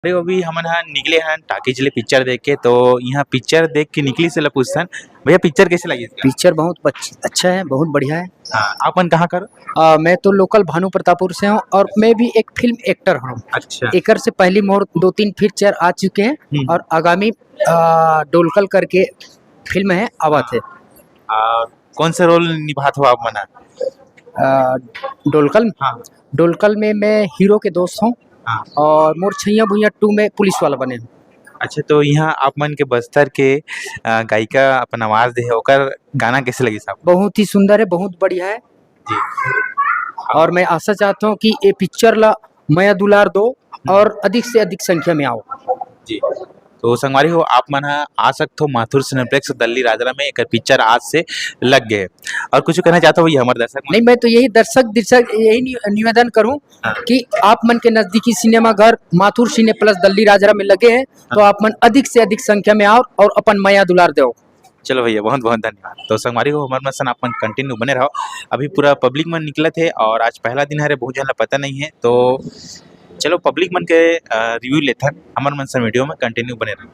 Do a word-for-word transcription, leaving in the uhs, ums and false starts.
अरे, अभी हमन ह निकले हन टाकीज ले पिक्चर देख के, तो यहाँ पिक्चर देख के निकली से ला पूछथन, भैया पिक्चर कैसे लगी? पिक्चर बहुत बच-, अच्छा है, बहुत बढ़िया है। हाँ, आप मन कहाँ कर? आ, मैं तो लोकल भानु प्रतापपुर से हूँ और मैं भी एक फिल्म एक्टर हूँ। अच्छा। एकर से पहली मोर दो तीन पिक्चर आ चुके हैं हम्म। और आगामी आ, डोलकल करके फिल्म है, आवत है। आ, कौन सा रोल निभात हो आप मन? आ, डोलकल हाँ। डोलकल में मैं हीरो के दोस्त हूँ हाँ। और मोर छैया भुइया टू में पुलिस वाला बने हूँ। अच्छा, तो यहाँ आप मन के बस्तर के आ, गायिका अपन आवाज दे है, ओकर गाना कैसे लगी साहब? बहुत ही सुंदर है, बहुत बढ़िया है। जी। और मैं आशा चाहता हूँ कि ये पिक्चर ला मया दुलार दो और अधिक से अधिक संख्या में आओ। जी। तो संगवारी हो, आप मन ह आ सकथो माथुर सिनेप्लेक्स दल्ली राजरा में, एकर पिक्चर आज से लग गए। और कुछ कहना चाहता हो ये हमारे दर्शक मन? नहीं, मैं तो यही दर्शक दर्शक यही नि-, निवेदन करूं हाँ। कि आप मन के नजदीकी सिनेमा घर माथुर सिने प्लस दल्ली राजरा में लगे हैं, तो आप मन अधिक से अधिक संख्या में आओ और अपन मया दुलार दो। चलो भैया, बहुत बहुत धन्यवाद। तो संगवारी हो, हमारे मन सन आप मन कंटिन्यू बने रहो। अभी पूरा पब्लिक मन निकलत है और आज पहला दिन हरे, बहुत झन ला पता नहीं है, तो चलो पब्लिक मन के रिव्यू लेथन, हमारे मन सन वीडियो में कंटिन्यू बने रहो।